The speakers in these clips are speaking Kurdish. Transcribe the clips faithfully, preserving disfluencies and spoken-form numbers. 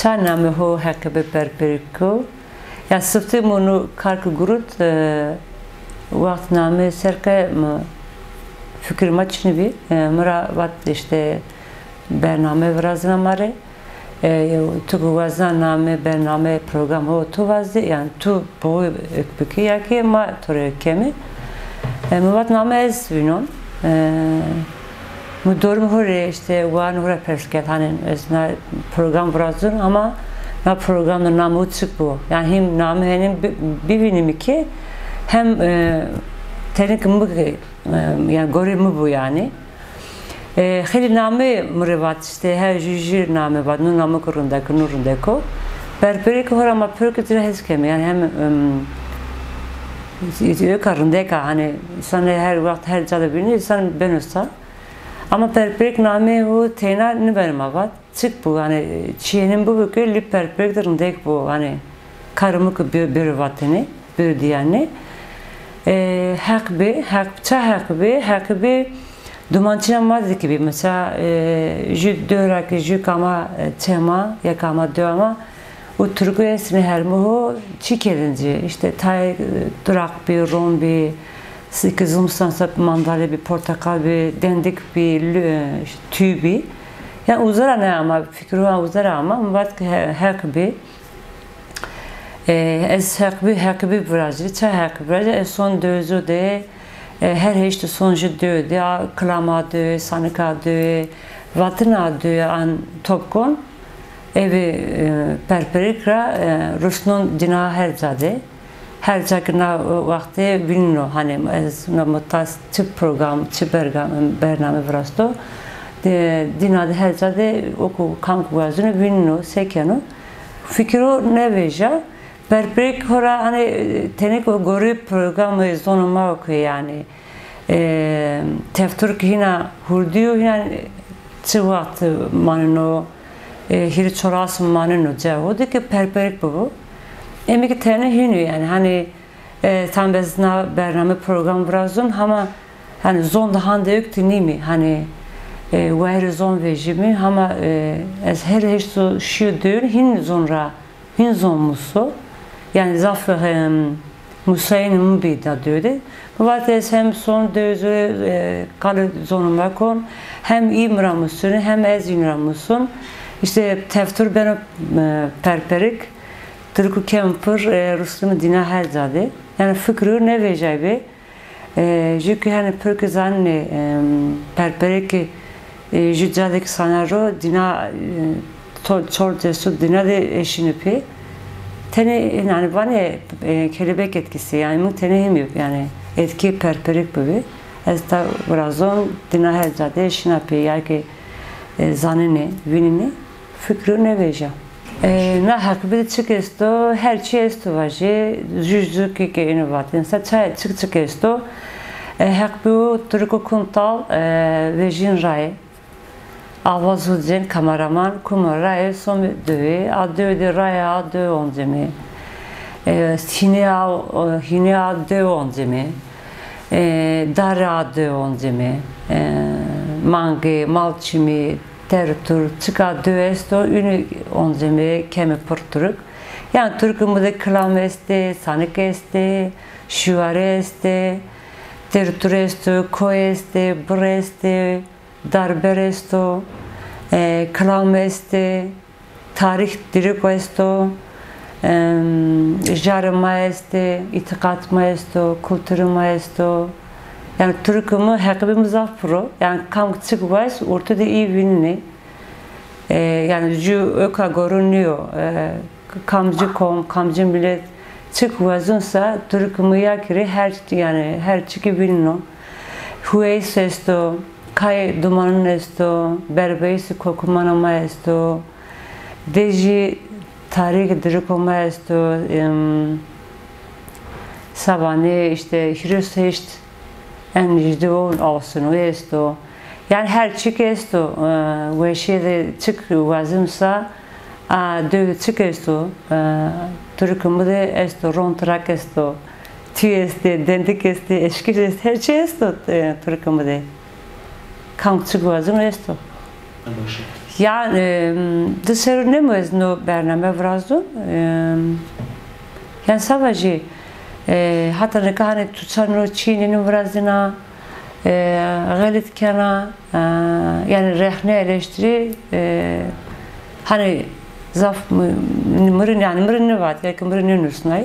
Ça name ho heqî bi perpêriko? Ya siftî mûnû kark gurut, e, wext name serke mi fikir ma çinî bî. E, mi ra vat işte bername virazina ma rê. E, tu ku wazna name, bername, program ho tu vazdî, yani tu bo ek bikî ya ki ma tu rê kemî. E, mi vat name ez vînon. E, Mi dorim hûrê işte wan hûre pers kerd, hani ez na program virazun ama na program de name û çik bû. Yani him name henim bi-, bivînim ki hem, e, tenik mi ki, e, yani gorî mi bû yani. E, xêlî name mi rê vat işte her jü jü name vat, nu name ku rindek, nu rindeko. Perpêrê ki hora ma pir ki cire hez kemi. Yani hem, em, öka rindeka hani insan her wext her ca de bînî insan benosta. Ama perpêrek namê û têna niberima vat. Çik bû, yani çiyênin bû ki lî perpêrek de rindek bû, yani karê min ki bir, bir vatenê, bir diyanê. E, heq bê, heq, ça heq bê, heq bê dumançîna ma dikibî. Mesela, e, jü döra ki jü kama, e, çema, ya kama döama, û Tirkû estine hermiho çi kedin cî, işte tay, e, duraq bî, rom bî, siki zumstan sep mandalê bî, porteqal bî, dendik bî, lü-, e, işte, tüy bî. Yani uzara ne ama, fikru uzara ama, mi vat ki he-, heq bî. E, ez heq bî, heq bî virajî, ça heq virajî, ez son dözo de, e, her heşt son jü dö de, a, klama dö, sanika dö, vatina dö, an topkon. Ev ê, e, perpêrik ra, e, rûsnon dîna her ca de. Her ca ki na wextê vînino, hani ez na mutas çi program, çi bergam-, bername virasto. De, dîna de her ca de oku kam ku wazino vînino, sekeno. Fikiro nevêja. Perpêrik hora, hani, tenik o gorî programê zono ma oku yani. E, teftur ki hîna hurdî û hîna çi wext manino, e, hîrê çoras manino ceho de ki perpêrik bibo. Em ki tene hînî yani, hani, e, tam ez na bername program virazun, hama, hani, zon de hande yok ti nîmî, hani, e, wayirê zon vejîmî, hama, e, ez her heşt şiyo döwr hîn zon ra Hîn zon muso. Yani zaf, em, musayên min bî da döde. Mi vat ez hem son dözo, e, kalê zonê me kon, hem î mi ra musûne, hem ez î mi ra musûn. İşte teftur beno, e, perperik. Tirku kem pir, e, Rusli mi dîna her ca de. Yani fikru ne vejay be. E, jü ki hani pir ki zanîne, e, perperê ki, e, jü cadê ki sana ro, dîna, e, to-, çor cesu dîna de eşîne pê. Tenê, yani vanê, e, kelebek etkisi, yani min tenê him yok, yani etki perperik bibi. Ez ta virazon dîna her cadê eşîna pê, ya ki, e, zanîne, vînîne. Fikru nevêja. E, na heqibî de çik esto, her çi esto vajê, jû jû kê ke êno vatên. Mesela çay çik çik esto. E, heqibî û Turko Kuntal, e, vejîn rayê. Avaz Huzên kameraman, kuma rayê som döwê, a döwê de raya a döwê oncemê. E, hînê a, hînê a döwê oncemê. E, dare a döwê oncemê. E, mangê, malçimî, Tertur, çika du esto, ünü oncemê keme pir Türk. Yani Türk'ün bu de kilam este, sanik este, şuare este, tertur esto, koy este, bir este, darber esto, e, kilam este, tarih diriko esto, em, jarê ma este, îtiqat ma esto, kulturê ma esto. Yani Türk'ü mü, heqibî mü zaf piro. Yani kam çik wes, ortada iyi vinini. E, yani jü öka gorun niyo. E, kamcı kom, kamcı millet çik wezunsa, Türk'ü mü ya kiri her, yani her çiki vinino. Hueys esto, kay dumanın esto, berbeysi kokumana ma esto. Dê jî tarî diriko me esto, em, savanê, işte, hîris hêşt en jî di û awsino esto. Yani her çik esto, e, weşê de çik wazim sa, a, dö çik esto, e, Türk'ü mü de esto, ron trak esto, tüy este, dendik este, eşkir este, her çi esto, e, Türk'ü mü de. Kam çik wazim esto. Baş e. Ya, e, di serû nemo ez no bername virazdim. E, yan sava jî, e, hata nika hanê tu ça no çînê no virazdina, e, xelit kena, e, yani rexne eleştiri, e, hani zaf mi-, mirin, yani mirin nivat, ya ki mirin nusnay.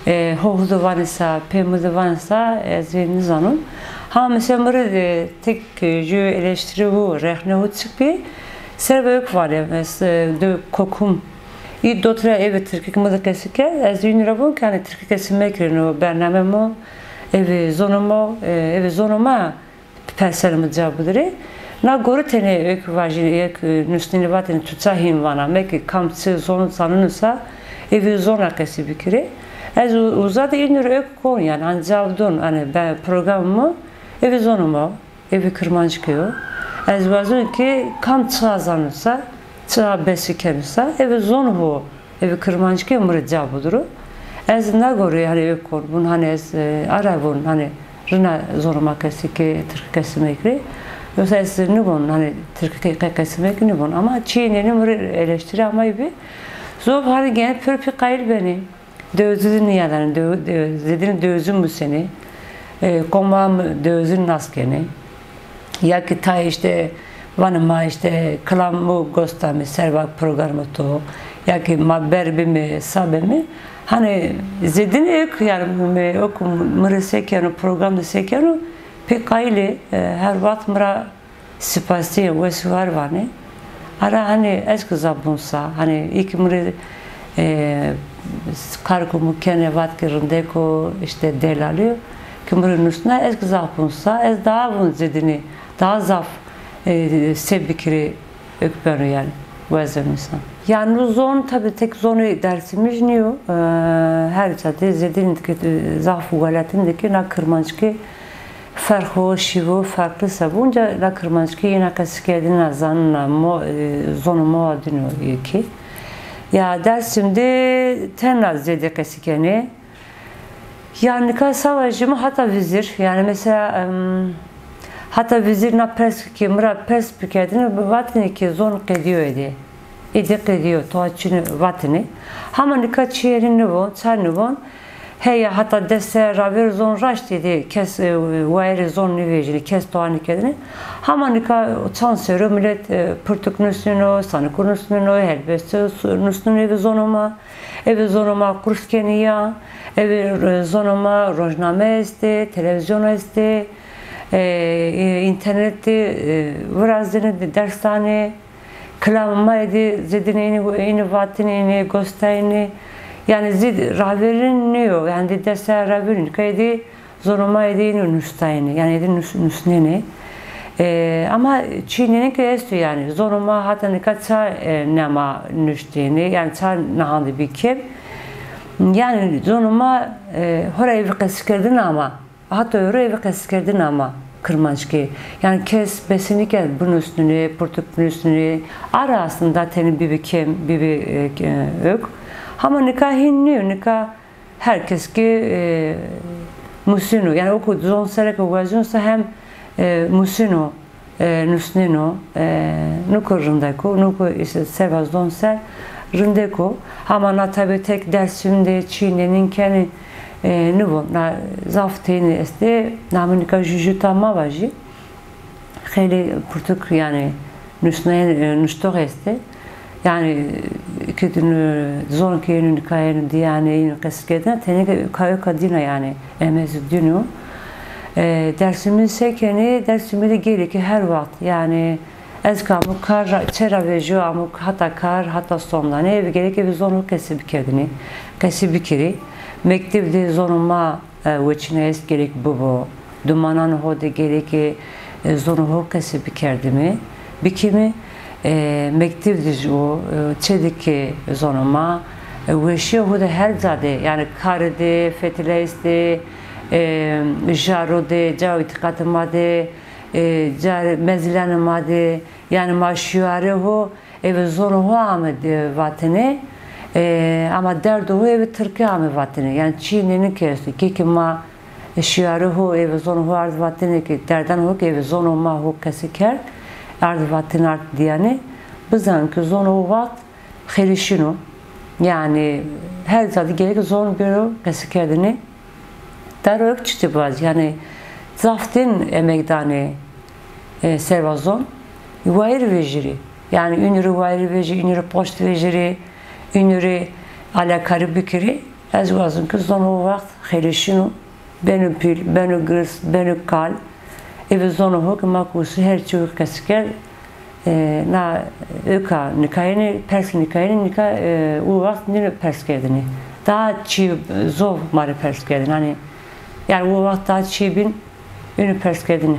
E, ho hudu vanisa, pê mi di vanisa, ez ê nizanim. Ha, mesela mirin, e, tek, e, jü eleştiri hu, rexne hu çik bi, ser ve yok vane, mes, e, de kokum. İ dotra evi Tirkik mi de kesike, ez yün rabon ki hani Tirkik esi mekrin o bername mo, evi zono mo, e, evi zono ma, Persel mi ca bidire. Na gorî tenê ek vajî, ek, e, nusnînî vatên tu ça hîn vana, meke kam çi zon zanînusa, ê vî zona qesî bikirê. Ez u-, uza de înir ek kon, yani, an cavdon, hani, be, program mi, ê vî zonu ma, ê vî kirmanckî yo. Ez wazon ki kam çiqa zanînusa, çiqa besî kenîsa, ê vî zon ho. Ev kirmanckî mi rê ca bidiro. Ez nagorî, hani, ev kor bûn, hani, ez, e, ara bûn, hani, rina zoruma kesî ki tirkî kesî mekirî. Yoksa ez nibûn, hani, tirkî ke-, ke-, kesî mekirî nibûn. Ama çiyê nênî mi rê eleştiri amay bi. Zor, hani, gene pir pî qayîl benî. Dewizî niyadan, dew-, dew-, zêdin dewizî musenî. E, koma mi dewizî nas kenî. Ya ki ta işte vanê ma işte kilam û gosta mi ser vak programê to, ya ki ma ber bimî, sa bimî, hani zêdin ek yani mi, ok mi rê sekeno, program de sekeno, pê qayîlê, e, her wext mi ra sipasî, wes û war vanê. Ara hani ez ki zaf bûn sa, hani î ki mi rê, e, kar ku mi kenê vat ki rindek o, işte delalî yo, ki mi rê nusna, ez ki zaf bûn sa, ez daha bûn zêdinî, daha zaf, e, se bikirî ök beno yani, wezin insan. Yani zon tabi tek zonê Dersimî jî nîyo, e, her ca de zêdin dike, e, zaf welatin dike, na kirmanckî ferq o, şîvo, farklı se bûn, ca la kirmanckî yena qesîkerdina zanina mo, e, zonê mo din o yekî. Ya Dersim de tena zêde qesî kenê. Ya nika sava jî mi hata vizir, yani mesela, em, hata vizir na pers ki mi ra pers bikerdin, vatinê ki zon qediyo êdî. Êdî qediyo, toa çin vatinê. Hama nika çiyerî nivon, ça nivon, Heya heta dest ser ravêr zon raştî dê kes, e, wayerê zon nivêjinî, kes toa nikedinî. Hama nika çand sero millet, e, pirtûk nusnîno, sanikur nusnîno, helbest nusnîno ê vî zono ma. Ê vî zono ma qurs kenî ya. Ê vî, e, zono ma rojname estê, televîzyon estê, e, e, înternetê, e, virazdinê, ders danê. Kilamê ma êdî zêdinê înî, înî vatinê, înî gostayînê. Yani zî ravêrin nîyo. Yani dî dest ser ravêrin. Ka êdî zonê ma êdî înî nustayînê. Yani êdî nus-, nusnênê. E, ama çînênî ki esto yani. Zonê ma hata nika ça, e, nema nuştênê. Yani ça nihan de bî kêm. Yani zonê ma, e, hora ê vî qesîkerdin ama. Hata ewro ê vî qesîkerdina ma kirmanckî. Yani kes besinî ke binusnûnê, pirtûk binusnûnê. Ara aslında tenê bibî kêm, bibî, e, ke-, ök. Hama nika hîn nîyo, nika her kes ki, e, musîno. Yani oku zon sereke wazînsa hem, e, musîno, e, nusnîno, e, nuku rindeko, nuku işte serva zon ser rindeko. Hama na tabi tek Dersim de çînênî kenî, e, nivon, na zaf tênî estê, na mi nika jû jûta ma vajî. Xeylê pirtûk yani nusnayên, e, nuştox estê. Yani, ki din, e, zon ki yeni nika yeni diyane, yeni qesîkerdina, tenê ki kayo kadina yani, em ez dino. E, Dersimî sekenî, Dersimî de gelekî her wext, yani, ez ka amû kar ra-, çê ra vêjo, amû hata kar, hata sondane, ev gelekî vî zon hu qesî bikerdinî, qesî bikirî. Mektev de zonê ma, e, weçîna est gerek bibo. Dumanan ho de gerek, e, zonê ho qesî bikerdimî, bikimî. E, mektev de jî o, e, çê dike zonê ma, e, weşîya ho de her ca de, yani karê de, fetileyis de, e, jaro de, ca îtîqatê ma de, e, ca mezîlanê ma de, yani ma şiyarê ho, ê vî zonê ho ame, e, vatinê, e, ama derdê ho ê vî tirkî ame vatinê. Yani çînênî ki esto. Kê ki ma şiyarê ho, ê vî zonê ho ard vatinê ki derdan ho ki ê vî zonê ma ho qesî kerd, ard vatin ard diyanê. Bizan ki zon o wext xêrişîn o. Yani her zat gerek zon bêro qesekerdinê. Daro ek çi tê bazî, yani zaf tên emek danê, e, serva zon. Wayir vejirî. Yani ünürü wayir vejirî, ünürü poşt vejirî, ünürü alakari bikirî. Ez wazim ki zon o wext xêrişîn o. Beno pîl, beno girs, beno kal. Eve zon o hok ma kusu her çi qeseker. E, na öka nikayene, pers nikayene, nika, e, o wext nîne pers kerdinê. Daha çi zov mare pers kerdin. Hani, yani o wext daha çi bin, ünü pers kerdinê.